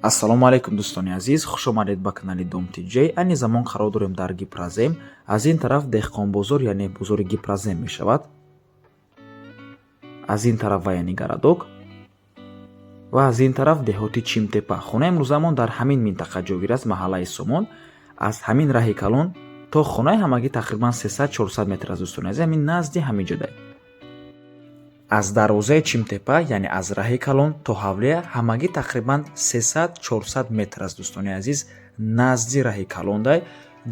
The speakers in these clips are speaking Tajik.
Ассалому алайкум, дӯстони азиз, хуш омадед ба канали Дом Тиҷей. Айни замон қарор дорем дар Гипрозем. Аз ин тараф Деҳқонбозор, яъне бозори Гипрозем мешавад. Аз ин тараф военный городок ва аз ин тараф деҳоти Чимтепа. Хонаи имрӯзамон дар ҳамин минтақа ҷойгир аст, маҳаллаи Сомон. Аз ҳамин раҳи калон то хонаи ҳамагӣ тақрибан 300-400 метр аст, дӯстони азиз, ҳамин назди ҳамин ҷодай. Аз дарвозаи Чимтепа, яъне аз раҳи калон то ҳавлия ҳамагӣ тақрибан 300-400 метр аст, дӯстони азиз, назди раҳи калондай.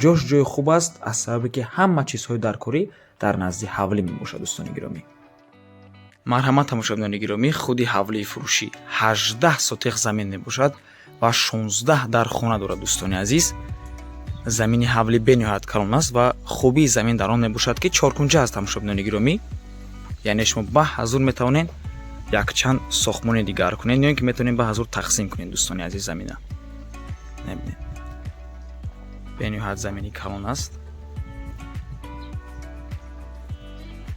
Ҷош ҷои хуб аст, аз сабабе ки ҳама чизҳои даркорӣ дар назди ҳавлӣ мебошад, дӯстони гиромӣ. Марҳамат, тамошобинони гиромӣ, худи ҳавлии фурӯшӣ 18 сотих замин мебошад ва 16 дар хона дорад, дӯстони азиз. Замини ҳавлӣ бениҳоят калон аст ва хубии замин дар он мебошад, ки чоркунҷа аст, тамошобинони гиромӣ. Яъне шумо ба ҳазур метавонед якчанд сохтмони дигар кунед ё ин ки метавонед ба ҳазур тақсим кунед, дӯстони азиз, замина. Мебинед, бениҳоят замини калон аст.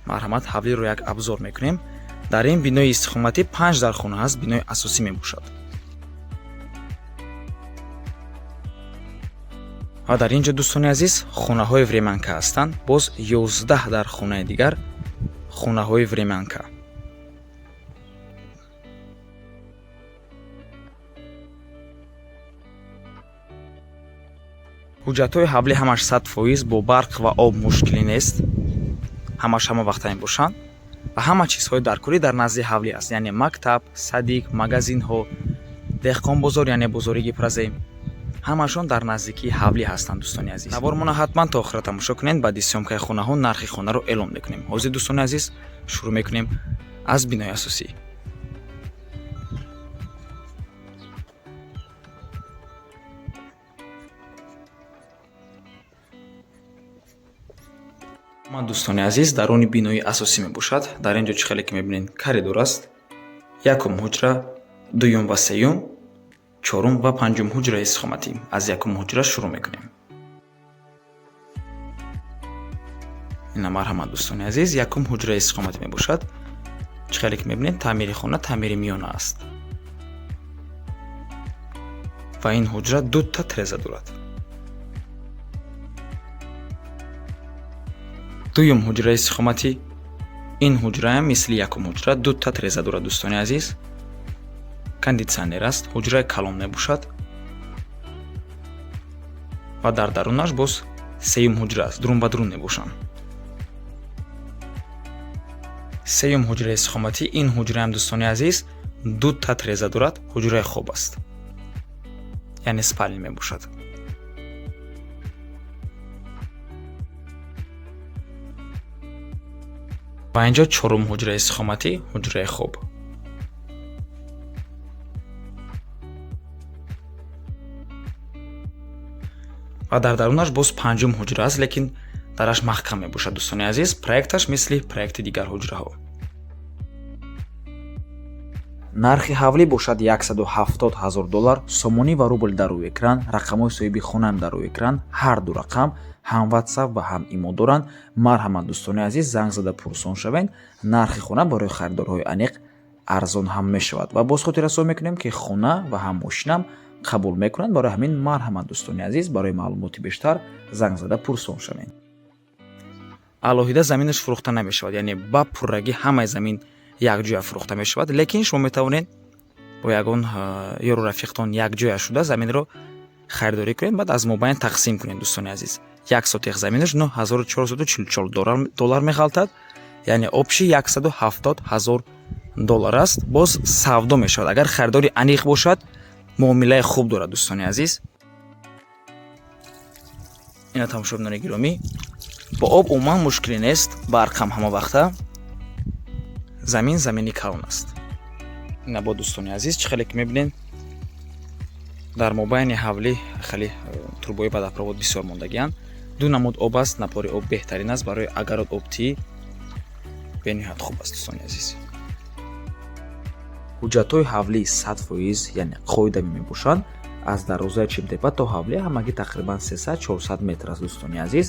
Марҳамат, ҳавлиро як обзор мекунем. Дар ин бинои истиқоматӣ панҷ дархона аст, бинои асосӣ мебошад. Ва дар ин ҷо, дӯстони азиз, хонаҳои временка ҳастанд. Боз 11 дархонаи дигар хонаҳои временка. Ҳуҷҷатҳои ҳавлӣ ҳамаш 100%, бо барқ ва об мушкилӣ нест, ҳамаш ҳама вақта мебошанд ва ҳама чизҳои даркорӣ дар назди ҳавлӣ аст, яъне мактаб, садик, магазинҳо, деҳқонбозор, яъне бозори Гипрозем, ҳамашон дар наздикии ҳавлӣ ҳастанд, дӯстони азиз. Навормона ҳатман то охира тамошо кунед. Баъди съёмкаи хонаҳо нархи хонаро эълон мекунем. Ҳозир, дӯстони азиз, шурӯъ мекунем аз бинои асосӣ. Ман, дӯстони азиз, даруни бинои асосӣ мебошад. Дар ин ҷо, чӣ хеле ки мебинед, коридор аст. Якум ҳуҷра, дуюм ва сеюм, чорум ва панҷум ҳуҷраи истиқоматӣ. Аз якум ҳуҷра шурӯъ мекунем. Ина, марҳамат, дӯстони азиз, якум ҳуҷраи истиқоматӣ мебошад. Чӣ хеле ки мебинед, таъмири хона таъмири миёна аст ва ин ҳуҷра дута треза дорад. Дуюм ҳуҷраи истиқоматӣ. Ин ҳуҷраам мисли якум ҳуҷра дута треза дорад, дӯстони азиз. Кондитсионер аст, ҳуҷраи калон мебошад ва дар дарунаш боз сеюм ҳуҷра аст, дурун ба дурун мебошанд. Сеюм ҳуҷраи истиқоматӣ. Ин ҳуҷраам, дӯстони азиз, дута треза дорад, ҳуҷраи хоб аст, яъне спальня мебошад. Ва инҷо чорум ҳуҷраи истиқоматӣ, ҳуҷраи хоб. Ва дар дарунаш боз панҷум ҳуҷра аст, лекин дараш маҳкам мебошад, дӯстони азиз. Проекташ мисли проекти дигар ҳуҷраҳо. Нархи ҳавлӣ бошад 170 ҳазор доллар, сомонӣ ва рубл дар рӯи экран, рақамҳои соҳиби хонаам дар рӯи экран, ҳар ду рақам ҳам ватсап ва ҳам имо доранд. Марҳамат, дӯстони азиз, занг зада пурсон шавед. Нархи хона барои харидорҳои аниқ арзон ҳам мешавад ва боз хотиррасон мекунем, ки хона ва ҳам мошинам қабул мекунанд. Барои ҳамин, марҳамат, дӯстони азиз, барои маълумоти бештар занг зада пурсон шавед. Алоҳида заминаш фурӯхта намешавад, яъне ба пуррагӣ ҳамаи замин якҷоя фурӯхта мешавад, лекин шумо метавонед бо ягон ёру рафиқтон якҷоя шуда заминро харидорӣ кунед, баъд аз мобайн тақсим кунед, дӯстони азиз. Як сотих заминаш 9444 доллар меғалтад, яъне общий 170 ҳазор доллар аст. Боз савдо мешавад, агар харидори аниқ бошад, муомилаи хуб дорад, дӯстони азиз. Ина, тамошобинони гиромӣ, бо об умуман мушкиле нест, барқам ҳама вақта. Замин замини калон аст. Ина бо, дӯстони азиз, чӣ хеле ки мебинед, дар мобайни ҳавлӣ хеле трубои водопровод бисёр мондагианд. Ду намуд об аст, напори об беҳтарин аст барои агарот, обтӣ бениҳоят хуб аст, дӯстони азиз. Ҳуҷҷатҳои ҳавлӣ 100%, яъне қоидавӣ мебошанд. Аз дарвозаи Чимтепа то ҳавлӣ ҳамагӣ тақрибан 300-400 метр аст, дӯстони азиз.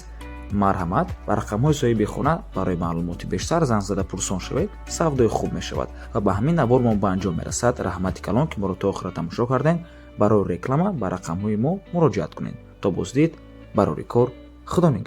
Марҳамат, ба рақамҳои соҳиби хона барои маълумоти бештар занг зада пурсон шавед, савдои хуб мешавад. Ва ба ҳамин навор мо ба анҷом мерасад. Раҳмати калон, ки моро то охира тамошо кардем. Барои реклама ба рақамҳои мо муроҷиат кунед. То боздид, барори кор, Худо нигаҳдор.